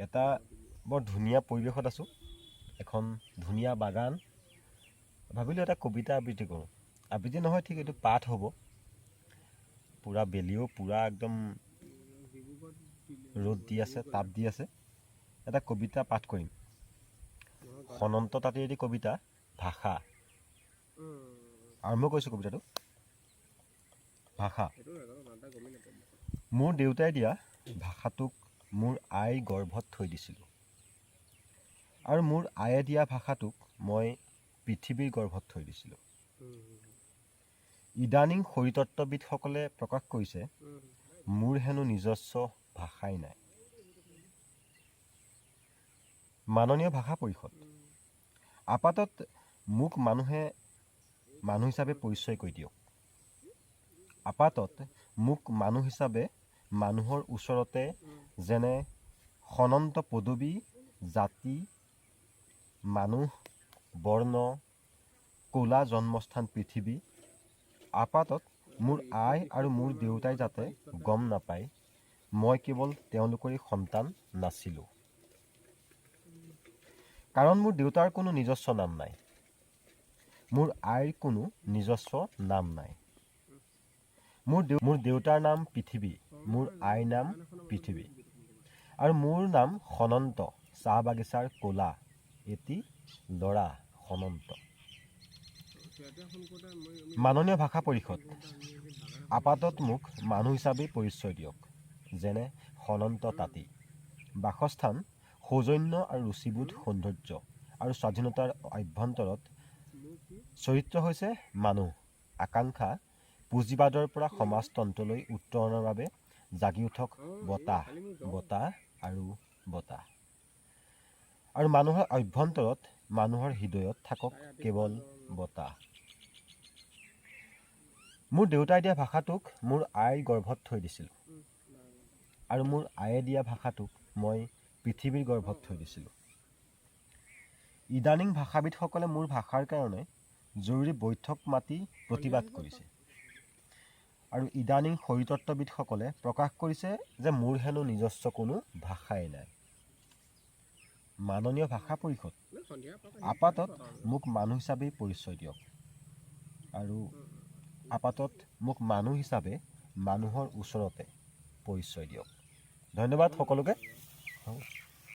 এটা বৰ ধুনীয়া পৰিৱেশত আছোঁ, এখন ধুনীয়া বাগান। ভাবিলোঁ এটা কবিতা আবৃত্তি কৰোঁ। আবৃত্তি নহয়, ঠিক এইটো পাঠ হ'ব। পূৰা বেলিও পূৰা একদম ৰ'দ দি আছে, তাপ দি আছে। এটা কবিতা পাঠ কৰিম, সনন্ত তাঁতীৰ এটি কবিতা, ভাষা। আৰম্ভ কৰিছোঁ কবিতাটো, ভাষা। মোৰ দেউতাই দিয়া ভাষাটোক মোৰ আইৰ গৰ্ভত থৈ দিছিলোঁ আৰু মোৰ আয়ে দিয়া ভাষাটোক মই পৃথিৱীৰ গৰ্ভত থৈ দিছিলোঁ। ইদানীং শৰীৰতত্ত্ববিদসকলে প্ৰকাশ কৰিছে, মোৰ হেনো নিজস্ব ভাষাই নাই। মাননীয় ভাষা পৰিষদ, আপাতত মোক মানুহে মানুহ হিচাপে পৰিচয় কৰি দিয়ক। আপাতত মোক মানুহ হিচাপে মানুহৰ ওচৰতে, যেনে সনন্ত পদবী, জাতি, মানুহ, বৰ্ণ, ক'লা, জন্মস্থান পৃথিৱী। আপাতত মোৰ আই আৰু মোৰ দেউতাই যাতে গম নাপায় মই কেৱল তেওঁলোকৰেই সন্তান নাছিলোঁ। কাৰণ মোৰ দেউতাৰ কোনো নিজস্ব নাম নাই, মোৰ আইৰ কোনো নিজস্ব নাম নাই। মোৰ দেউতাৰ নাম পৃথিৱী, মোৰ আইৰ নাম পৃথিৱী আৰু মোৰ নাম সনন্ত, চাহ বাগিচাৰ ক'লা এটি ল'ৰা সনন্ত। মাননীয় ভাষা পৰিষদ, আপাতত মোক মানুহ হিচাপেই পৰিচয় দিয়ক, যেনে সনন্ত তাঁতী, বাসস্থান সৌজন্য আৰু ৰুচিবোধ, সৌন্দৰ্য আৰু স্বাধীনতাৰ অভ্যন্তৰত, চৰিত্ৰ হৈছে মানুহ, আকাংক্ষা পুঁজিবাদৰ পৰা সমাজতন্ত্ৰলৈ উত্তৰণৰ বাবে জাগি উঠক বতাহ, বতাহ আৰু বতাহ আৰু মানুহৰ অভ্যন্তৰত, মানুহৰ হৃদয়ত থাকক কেৱল বতাহ। মোৰ দেউতাই দিয়া ভাষাটোক মোৰ আইৰ গৰ্ভত থৈ দিছিলোঁ আৰু মোৰ আয়ে দিয়া ভাষাটোক মই পৃথিৱীৰ গৰ্ভত থৈ দিছিলোঁ। ইদানীং ভাষাবিদসকলে মোৰ ভাষাৰ কাৰণে জৰুৰী বৈঠক মাতি প্ৰতিবাদ কৰিছে আৰু ইদানীং শৰীৰতত্ত্ববিদসকলে প্ৰকাশ কৰিছে যে মোৰ হেনো নিজস্ব কোনো ভাষাই নাই। মাননীয় ভাষা পৰিষদ, আপাতত মোক মানুহ হিচাপেই পৰিচয় দিয়ক আৰু আপাতত মোক মানুহ হিচাপে মানুহৰ ওচৰতে পৰিচয় দিয়ক। ধন্যবাদ সকলোকে।